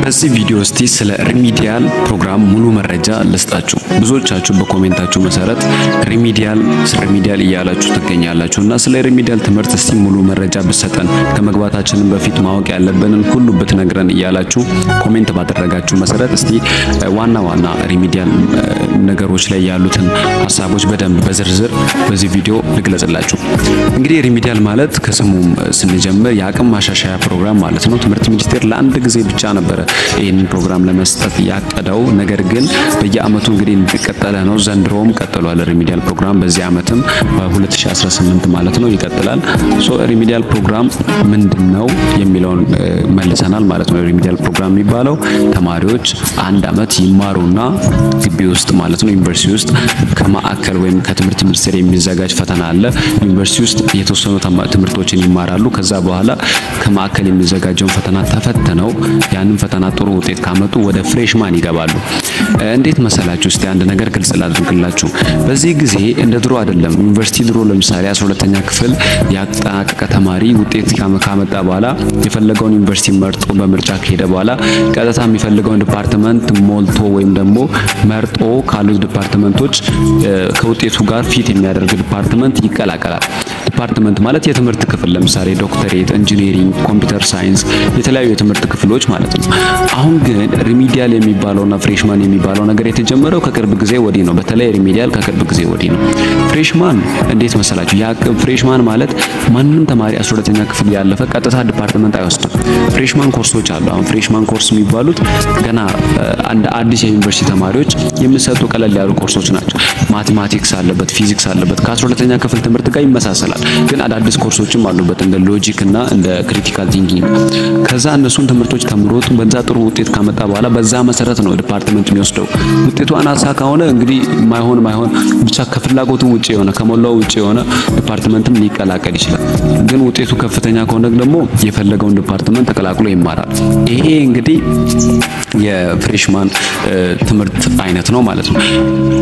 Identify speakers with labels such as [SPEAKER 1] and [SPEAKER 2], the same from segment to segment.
[SPEAKER 1] በዚህ ቪዲዮ እስቲ ስለ remedial ፕሮግራም ሙሉ መረጃ ልስጣችሁ። ብዙዎቻችሁ በ comment ኣችሁ መሰረት remedial remedial እያላችሁ ትገኛላችሁ እና ስለ remedial ትምህርት እስቲ ሙሉ መረጃ ብትሰጠን፣ ከመግባታችንም በፊት ማወቅ ያለብንን ሁሉ ብትነግረን እያላችሁ comment ባደረጋችሁ መሰረት እስቲ ዋና ዋና remedial ነገሮች ላይ ያሉትን ሀሳቦች በደንብ በዝርዝር በዚህ ቪዲዮ ልግለጽላችሁ። እንግዲህ remedial ማለት ከስሙም ስንጀምር የአቅም ማሻሻያ ፕሮግራም ማለት ነው። ትምህርት ሚኒስቴር ለአንድ ጊዜ ብቻ ነበረ ይህንን ፕሮግራም ለመስጠት ያቀደው። ነገር ግን በየአመቱ እንግዲህ እንደቀጠለ ነው። ዘንድሮም ቀጥሏል remedial ፕሮግራም፣ በዚህ አመትም በ2018 ማለት ነው ይቀጥላል። So remedial ፕሮግራም ምንድነው የሚለውን መልሰናል ማለት ነው። Remedial ፕሮግራም የሚባለው ተማሪዎች አንድ አመት ይማሩና ግቢ ውስጥ ማለት ነው ዩኒቨርሲቲ ውስጥ ከማዕከል ወይም ከትምህርት ሚኒስቴር የሚዘጋጅ ፈተና አለ። ዩኒቨርሲቲ ውስጥ የተወሰኑ ትምህርቶችን ይማራሉ። ከዛ በኋላ ከማዕከል የሚዘጋጀውን ፈተና ተፈትነው ያንን ፈተና ጥሩ ውጤት ካመጡ ወደ freshman ይገባሉ። እንዴት መሰላችሁ? እስቲ አንድ ነገር ግልጽ ላድርግላችሁ። በዚህ ጊዜ እንደ ድሮ አይደለም። ዩኒቨርሲቲ ድሮ ለምሳሌ 12ኛ ክፍል ያጠናቀቀ ተማሪ ውጤት ካመጣ በኋላ የፈለገውን ዩኒቨርሲቲ መርጦ በምርጫ ከሄደ በኋላ ቀጥታ የሚፈልገውን department ሞልቶ ወይም ደግሞ መርጦ ካሉት department ኦች ከውጤቱ ጋር fit የሚያደርግ department ይቀላቀላል። Department ማለት የትምህርት ክፍል፣ ለምሳሌ ዶክተሬት፣ engineering፣ computer science፣ የተለያዩ የትምህርት ክፍሎች ማለት ነው። አሁን ግን remedial የሚባለውና freshman የሚባለው ነገር የተጀመረው ከቅርብ ጊዜ ወዲህ ነው። በተለይ remedial ከቅርብ ጊዜ ወዲህ ነው። Freshman እንዴት መሰላችሁ? ያ freshman ማለት ማንም ተማሪ 12ኛ ክፍል ያለፈ ቀጥታ department አይወስድም። Freshman ኮርሶች አሉ። አሁን freshman course የሚባሉት ገና አንድ አዲስ የዩኒቨርሲቲ ተማሪዎች የሚሰጡ ቀለል ያሉ ኮርሶች ናቸው። Mathematics አለበት፣ ፊዚክስ አለበት። ከ12ኛ ክፍል ትምህርት ጋር ይመሳሰላል። ግን አዳዲስ ኮርሶችም አሉበት፣ እንደ logic እና እንደ critical thinking። ከዛ እነሱን ትምህርቶች ተምሮት በዛ ጥሩ ውጤት ካመጣ በኋላ በዛ መሰረት ነው department የሚወስደው። ውጤቱ አናሳ ከሆነ እንግዲህ ማይሆን ማይሆን ብቻ ከፍላጎቱ ውጪ የሆነ፣ ከሞላው ውጪ የሆነ department ም ሊቀላቀል ይችላል። ግን ውጤቱ ከፍተኛ ከሆነ ደግሞ የፈለገውን department ተቀላቅሎ ይማራል። ይሄ እንግዲህ የ freshman ትምህርት አይነት ነው ማለት ነው።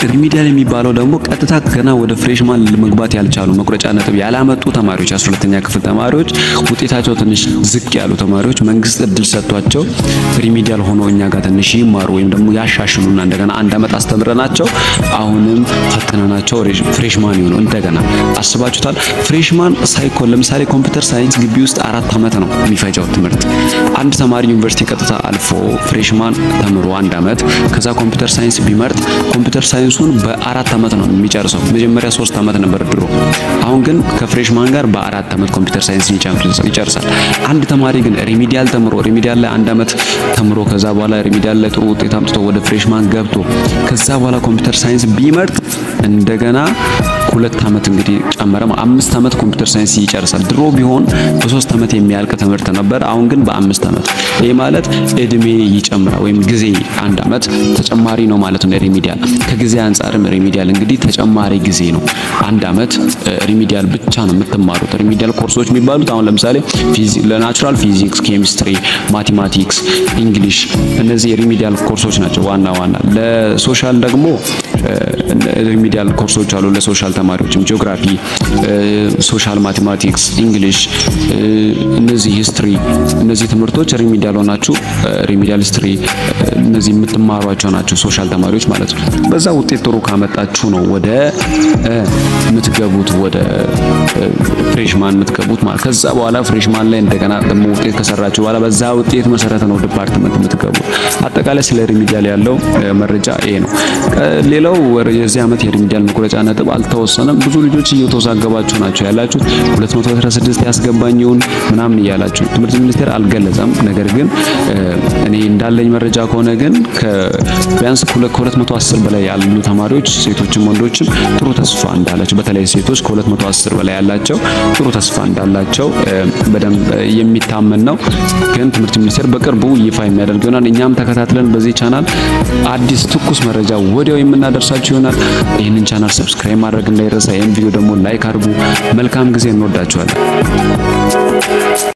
[SPEAKER 1] Remedial የሚባለው ደግሞ ቀጥታ ገና ወደ freshman መግባት ያልቻሉ፣ መቁረጫ ነጥብ ያላመጡ ተማሪዎች፣ 12ኛ ክፍል ተማሪዎች፣ ውጤታቸው ትንሽ ዝቅ ያሉ ተማሪዎች መንግስት እድል ሰጥቷቸው remedial ሆኖ እኛ ጋር ትንሽ ይማሩ ወይም ደግሞ ያሻሽሉና እንደገና አንድ አመት አስተምረናቸው አሁንም ፈትነናቸው freshman ይሆኑ እንደገና። አስባችሁታል? Freshman ሳይኮን ለምሳሌ computer science ግቢ ውስጥ 4 አመት ነው የሚፈጀው ትምህርት። አንድ ተማሪ ዩኒቨርሲቲ ቀጥታ አልፎ freshman ተምሮ አንድ አመት ከዛ computer science ቢመርጥ computer science ኡን በ4 አመት ነው የሚጨርሰው። መጀመሪያ 3 አመት ነበር ድሮ። አሁን ግን ከ freshman ጋር በ4 አመት computer science ይጨርሳል። አንድ ተማሪ ግን remedial ተምሮ፣ remedial ላይ አንድ አመት ተምሮ፣ ከዛ በኋላ remedial ላይ ጥሩ ውጤት አምጥቶ ወደ freshman ገብቶ ከዛ በኋላ computer science ቢመርጥ እንደገና 2 አመት እንግዲህ ጨመረ፣ 5 አመት computer science ይጨርሳል። ድሮ ቢሆን በ3 አመት የሚያልቅ ትምህርት ነበር። አሁን ግን በ5 አመት። ይሄ ማለት እድሜ ይጨምራል ወይም ጊዜ አንድ አመት ተጨማሪ ነው ማለት ነው። Remedial ከጊዜ አንጻርም remedial እንግዲህ ተጨማሪ ጊዜ ነው። አንድ አመት remedial ብቻ ነው የምትማሩት። Remedial ኮርሶች የሚባሉት አሁን ለምሳሌ ለ natural physics፣ chemistry፣ mathematics፣ English፣ እነዚህ የ remedial ኮርሶች ናቸው ዋና ዋና። ለ social ደግሞ remedial ኮርሶች አሉ። ለ social ተማሪዎችም geography፣ social mathematics፣ English፣ እነዚህ history፣ እነዚህ ትምህርቶች remedial ሆናችሁ remedial history እነዚህ የምትማሯቸው ናቸው፣ social ተማሪዎች ማለት ነው። በዛ ውጤት ጥሩ ካመጣችሁ ነው ወደ የምትገቡት፣ ወደ freshman የምትገቡት ማለት። ከዛ በኋላ freshman ላይ እንደገና ደግሞ ውጤት ከሰራችሁ በኋላ በዛ ውጤት መሰረት ነው department የምትገቡት። አጠቃላይ ስለ remedial ያለው መረጃ ይሄ ነው። ሌላው የዚህ ዓመት የ remedial መቁረጫ ነጥብ አልተወሰነም። ብዙ ልጆች እየተወዛገባችሁ ናቸው ያላችሁት፣ 216 ያስገባኝውን ምናምን እያላችሁ። ትምህርት ሚኒስቴር አልገለጸም። ነገር ግን እኔ እንዳለኝ መረጃ ከሆነ ግን ቢያንስ ከ210 በላይ ያሉ ተማሪዎች ሴቶችም ወንዶችም ጥሩ ተስፋ እንዳላቸው፣ በተለይ ሴቶች ከ210 በላይ ያላቸው ጥሩ ተስፋ እንዳላቸው በደንብ የሚታመን ነው። ግን ትምህርት ሚኒስቴር በቅርቡ ይፋ የሚያደርግ ይሆናል። እኛም ተከታትለን በዚህ ቻናል አዲስ ትኩስ መረጃ ወዲያው የምናደርሳችሁ ይሆናል። ይህንን channel subscribe ማድረግ እንዳይረሳ፣ ይህን ቪዲዮ ደግሞ like አድርጉ። መልካም ጊዜ፣ እንወዳችኋለን።